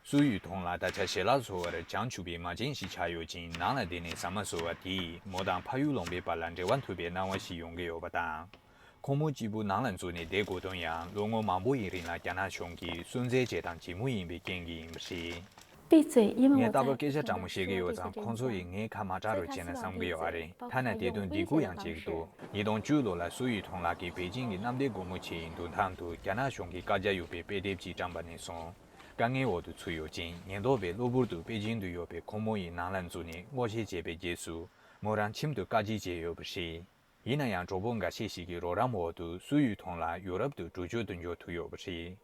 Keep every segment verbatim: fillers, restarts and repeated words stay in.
སུའུ་ཡུས་ཐུང་ལགས་ད་ཆ་ཞལ་ལག་བཟོ་བར་བྱང་ཆུབ་པའི་མ་བྱན་ཞིག་ཆགས་ཡོད་ཅིང་། ནང་ལ་བསྡད་ནས་ཟ་མ་བཟོ་བ་དེས་མོ་དང་ཕ་ཡུལ་ལུང་པའི་བར་ལ་འབྲེལ་བ་མཐུད་པའི་སྣང་བ་ཞིག་ཡོང་གི་ཡོད་པ་དང་། ཁོང་མོ་གཅིག་པུ་ནང་ལ་འཛུལ་ནས་བསྡད་དགོས་དོན་ཡང་ལོ་ངོ་མང་པོ་ཡི་རིང་ལ་རྒྱ་ནག་གཞུང་གིས་སུན་གཙེར་བྱེད་སྟངས་ཇི་མོ་ཡིན་པའི་རྐྱེན་གྱིས་ཡིན་པ་རེད། 闭嘴，因为 ངས་我在 རྟག་པར་སྐད་ཆ་དྲང་མོ་བཤད་ཀྱི་ཡོད་ཙང་ཁོང་ཚོ་ཡིས་ངའི་ཁ་མ་གྲགས་རོགས་བྱས་ན་བསམ་གྱི་ཡོད་རེད། ཐ་ན་དེ་དོན་སྡིགས་སྐུལ་ཡང་བྱེད་ཀྱི་འདུག་ཉིས་སྟོང་བཅུ་ལོ་ལ་སུའུ་ཡུས་ཐུང་ལགས་ཀྱིས་པེ་ཅིང་གི་གནམ་བདེ་སྒོ་མོ་ཆེ་ཡི་མདུན་ཐང་དུ་རྒྱ་ནག་གཞུང་གིས་བཀའ་རྒྱ་ཡོད་པའི་དཔེ་དེབ་ཅིག་བཀྲམ་པ་ནས་བཟུང་དཀའ་ངལ་འོག་ཏུ་ཚུད་ཡོད་ཅིང་། ཉེན་རྟོག་པས་གློ་བུར་དུ་པེ་ཅིང་དུ་ཡོད་པའི་ཁོང་མོ་ཡི་ནང་ལ་འཛུལ་ནས་སྔོག་བཤེར་བྱས་པའི་རྗེས་སུ་མོ་རང་ཁྱིམ་དུ་བཀག་སྐྱིལ་བྱས་ཡོད་པ་རེད། ཡིན་ན་ཡང་གྲོགས་པོ་འགའ་ཤས་ཤིག་གི་རོགས་རམ་འོག་ཏུ་སུའུ་ཡུས་ཐུང་ལགས་ཡོ་རོབ་ཏུ་འགྲུལ་སྐྱོད་དུ་འབྱོར་ཐུབ་ཡོད་པ་རེད།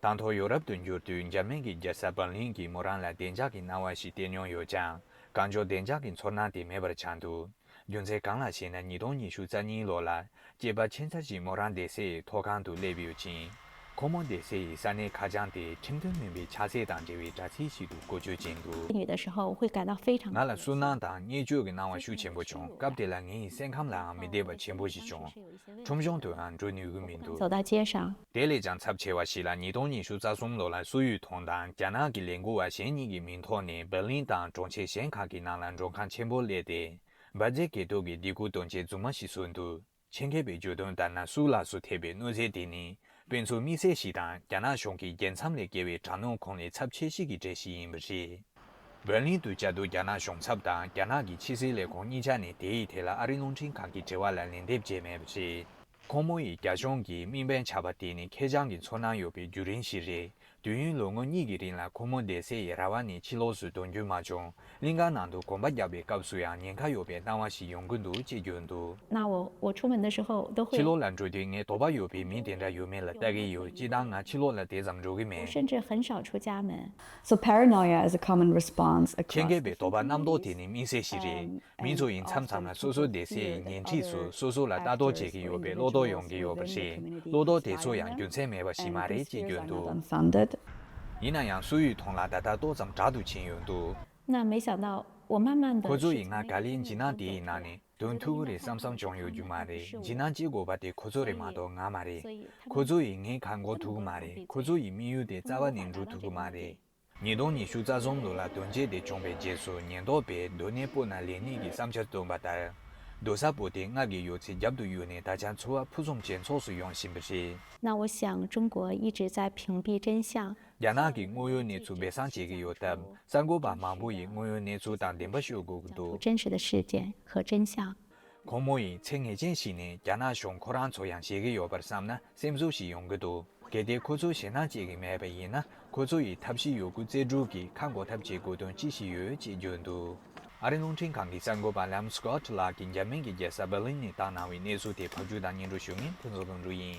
དང་ཐོག་ཡོ་རོབ་ཏུ་འབྱོར་དུས་འཇར་མན་གྱི་རྒྱལ་ས་འབར་ལིན་གྱིས་མོ་རང་ལ་བདེ་འཇགས་ཀྱི་སྣང་བ་ཞིག་སྟེར་མྱོང་ཡོད་ཀྱང་། གང་མགྱོགས་བདེ་འཇགས་ཀྱི་ཚོར་སྣང་དེ་མེད་པར་ཆགས་འདུག་རྒྱུ་མཚན་གང་ལགས་ཤེ་ན། ཉིས་སྟོང་ཉི་ཤུ་རྩ་གཉིས་ལོ་ལ་སྐྱེས་པ་ཆེ་ཚར་ཞིག་མོ་རང་སྡོད་སའི་ཐོག་ཁང་དུ་སླེབས་ཡོད་ཅིང་། ཁོ་མོ་སྡོད་སའི་ས་གནས་ཁ་བྱང་དེ་ཁྲིམས་མཐུན་མིན་པའི་ཆགས་སྲེད་དང་འབྲེལ་བའི་དྲ་ཚིགས་ཤིག་ཏུ་བཀོལ་སྤྱོད་བྱས་འདུག 女的时候，我会感到非常 ང་ལ་སུན་སྣང་དང་བརྙས་བཅོས་ཀྱི་སྣང་བ་ཤུགས་ཆེན་པོ་བྱུང་། སྐབས་དེ་ལ་ངའི་སེམས་ཁམས་ལའང་མི་བདེ་བ་ཆེན་པོ་ཞིག་བྱུང་། ཁྲོམ་གཞུང་དུའང་འགྲོ་ནུས་ཀྱི་མི་འདུག 走到街上。 དེ་ལས་ཀྱང་ཚབས་ཆེ་བ་ཞིག་ལ་ཉིས་སྟོང་ཉི་ཤུ་རྩ་གསུམ་ལོ་ལ་སུའུ་ཡུས་ཐུང་དང་རྒྱ་ནག་གི་ལས་འགུལ་བ་གཞན་གཉིས་ཀྱི་མིང་ཐོག་ནས་འབར་ལིན་དང་གྲོང་ཁྱེར་གཞན་ཁག་གི་ནང་ལ་མགྲོན་ཁང་ཆེན་པོར་སླེབས་ཏེ། འབར་རྫས་གས་གཏོར་གྱི་སྡིགས་སྐུལ་དོན་རྐྱེན་རྫུན་མ་ཞིག་བཟོས་འདུག་ཆེད་མཁས་པའི་བརྗོད་དོན་ལྟར་ན། སུའུ་ལགས་སུ་ཐེབས་པའི་གནོད་འཚེ་དེ་ནི་དཔེ་མཚོན་དམིགས་བསལ་ཞིག་དང་། རྒྱ་ནག་གཞུང་གིས་རྒྱལ་མཚམས་ལས་བརྒལ་བའི་དྲག་གནོན་ཁོངས་ལས་ཚབས་ཆེ་ཤོས་ཀྱི་གྲས་ཤིག་ཡིན་པ་རེད། འབར་ལིན་དུ་བཅའ་སྡོད་རྒྱ་ནག་གཞུང་ཚབ་དང་རྒྱ་ནག་གི་ཕྱི་སྲིད་ལས་ཁུངས་གཉིས་ཆ་ནས་དེའི་ཐད་ལ་ཨ་རིའི་རླུང་འཕྲིན་ཁང་གི་དྲི་བ་ལ་ལན་འདེབས་བྱས་མེད་པ་རེད། ཁོང་མོ་ཡིས་རྒྱ་གཞུང་གི་དམིགས་འབེན་བྱ་བ་དེ་ནི་ཁེར་རྐྱང་གི་ཚོར་སྣང་ཡོད་པའི་བརྒྱུད་རིམ་ཞིག་རེད། དུས་ཡུན་ལོ་ངོ་གཉིས་ཀྱི་རིང་ལ་ཁོང་མོ་སྡོད་སའི་ར་བ་ནས་ཕྱི་ལོགས་སུ་འདོན་རྒྱུ་མ་བྱུང་། གླིང་ག་ནང་དུ་གོམ་པ་རྒྱག་པའི་སྐབས་སུ་ཡང་ཉེན་ཁ་ཡོད་པའི་སྣང་བ་ཞིག་ཡོང་གི་འདུག་ཅེས་བརྗོད་འདུག 那我我出门的时候都会 ཕྱི་ལོགས་ལ་འགྲོ་དུས་ངས་དོགས་པ་ཡོད་པའི་མི་དེ་འདྲ་ཡོད་མེད་ལ་ལྟ་གི་ཡོད། སྤྱིར་བཏང་ང་ཕྱི་ལོགས་ལ་དེ་ཙམ་འགྲོ་གི་མེད། 甚至很少出家门。 So paranoia is a common response ཁྱེད་མཁས་པའི་དོགས་པ་རྣམ་རྟོག་དེ་ནི་དམིགས་བསལ་ཞིག་རེད། མི་ཚོ་ཡིན་མཚམས་མཚམས་ལ་སོ་སོ་བསྡད་སའི་ཉལ་ཁྲིས་སུ་སོ་སོ་ལ་ལྟ་རྟོག་བྱེད་ཀྱི་ཡོད་པའི་བློ་དོགས་ཡོང་གི་ཡོད་པ་རེད། བློ་དོགས་དེ་ཚོ་ཡང་རྒྱུ་མཚན་མེད་པ་ཞིག་མ་རེད་ཅེས་བརྗོད་འདུག unfounded. ཡིན་ན་ཡང་སུའུ་ཡུས་ཐུང་ལགས་ད་ལྟ་ཏོག་ཙམ་དྲག་ཏུ་ཕྱིན་ཡོད་འདུག 那没想到我慢慢的 ཁོ་ཚོ་ཡིས་ང་ག་ལེར་འཇིགས་སྣང་དེའི་ནང་ནས་འདོན་ཐུབ་ཀྱི་རེད་བསམ་བསམ་བྱུང་ཡོད་རྒྱུ་མ་རེད། འཇིགས་སྣང་སྐྱེ་དགོས་པ་དེ་ཁོ་ཚོ་རེད་མ་གཏོགས་ང་མ་རེད། ཁོ་ཚོ་ཡིས་ངའི་ཁ་འགོག་ཐུབ་ཀྱི་མ་རེད། ཁོ་ཚོ་ཡི་དམིགས་ཡུལ་དེ་རྩ་བ་ནས་འགྲུབ་ཐུབ་ཀྱི་མ་རེད། ཉིས་སྟོང་ཉི་ཤུ་རྩ་གསུམ་ལོ་ལ་དོན་རྐྱེན་དེ་བྱུང་བའི་རྗེས་སུ་ཉེན་རྟོག་པས་སྡོད་གནས་སྤོ་ན་ལས་ནུས་ཀྱི་བསམ་འཆར་བཏོན་པ་ལྟར། སྡོད་ས་སྤོ་སྟེ་སྔར་གྱི་ཡོད་ཚད་རྒྱབ་ཏུ་གཡུགས་ནས་ད་ཆ་འཚོ་བ་ཕུན་སུམ་ཇེ་ཚོགས་སུ་ཡོང་བཞིན་པ་རེད། 那我想中国一直在屏蔽真相， རྒྱ་ནག་གིས་དངོས་ཡོད་གནས་ཚུལ་སྦས་གསང་བྱེད་ཀྱི་ཡོད་སྟབས། གསར་འགོད་པ་མང་པོ་ཡིས་དངོས་ཡོད་གནས་ཚུལ་དང་བདེན་པ་ཤོད་དགོས་ཀྱི་འདུག 真实的事件和真相。 ཁོང་མོ་ཡིས་ཚེ་ངེས་ཅན་ཞིག་ནས་རྒྱ་ནག་གཞུང་ཁོ་རང་ཚོ་ཡང་ཤེས་ཀྱི་ཡོད་པར་བསམ་ན་སེམས་གསོ་ཞིག་ཡོང་གི་འདུག་གལ་ཏེ་ཁོ་ཚོས་ཞེད་སྣང་སྐྱེ་གི་མེད་པ་ཡིན་ན། ཁོ་ཚོ་ཡིས་ཐབས་ཤེས་ཡོད་རྒུ་རྩལ་སྤྲུགས་ཀྱིས་ཁ་འགོག་ཐབས་བྱེད་དགོས་དོན་ཅི་ཞིག་ཡོད་ཅེས་བརྗོད་འདུག་ཨ་རིའི་རླུང་འཕྲིན་ཁང་གི་གསར་འགོད་པ་ལམ་སི་ཀོ་ཊི་ལགས་ཀྱིས་འཇར་མན་གྱི་རྒྱལ་ས་བྷར་ལིན་ནས་བཏང་གནང་བའི་གནས་ཚུལ་དེ་ཕབ་སྒྱུར་དང་སྙན་སྒྲོན་ཞུ་མཁན་ཕུན་ཚོགས་དོན་གྲུབ་ཡིན།